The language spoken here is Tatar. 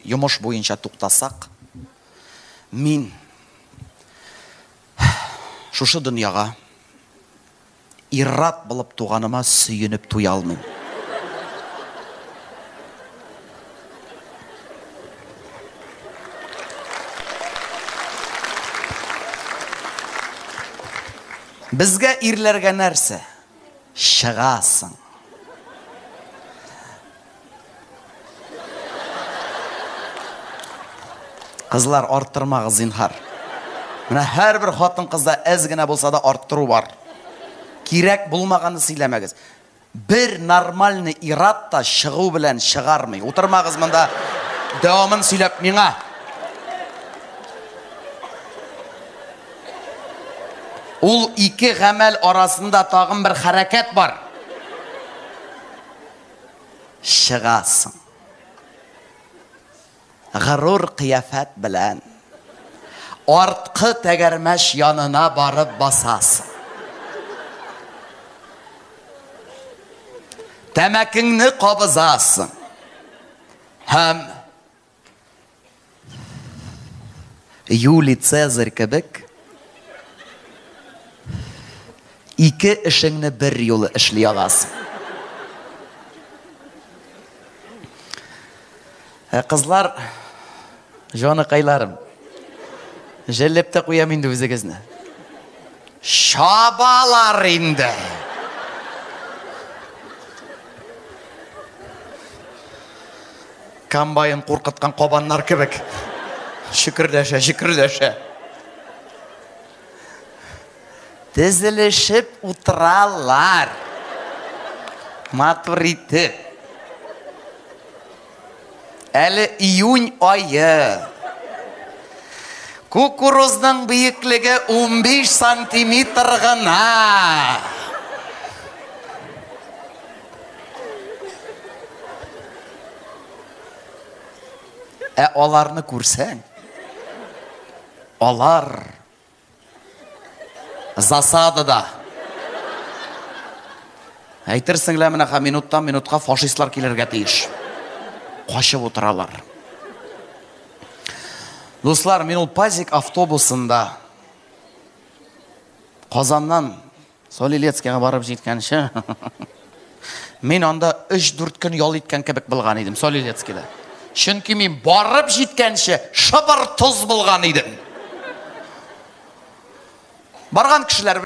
Йомыш буенча туктасак, мин шушы дөньяга ир-ат булып туганыма сөенеп туя алмыйм. Безгә ирләргә нәрсә? Чыгасың. Кызлар, арттырмагыз, зинһар. Менә һәрбер хатын-кызда әз генә булса да арттыру бар. Кирәк булмаганны сөйләмәгез. Бер нормальный ир-ат та чыгу белән чыгармый. Утырмагыз монда дәвамын сөйләп миңа. Ул ике гамәл арасында тагын бер хәрәкәт бар. Чыгасың. Горур кыяфәт белән арткы тәгәрмәч янына барып басасың. Тәмәкеңне кабызасың. Һәм Юлий Цезарь кебек ике эшеңне бер юлы эшли аласың. Ә кызлар, җаныкайларым, жәлләп тә куям инде үзегезне. Чабалар инде. Комбайн куркыткан кабаннар кебек. Чөкердәшә, чөкердәшә. Тезелешеп утыралар. Матур итеп. Әле июнь ае. Кукурузның биеклеге 15 сантиметр гына. Ә аларны күрсәң, алар засадада. Әйтерсең лә менә минуттан минутка фашистлар килергә тиеш. Качып утыралар. Дуслар, мин ул пазик автобусында Казаннан Солилецкига барып җиткәнче, мин анда 3-4 көн ял иткән кебек булган идем Солилецкида. Чөнки мин барып җиткәнче шыбыр тоз булган идем. Барган кешеләр.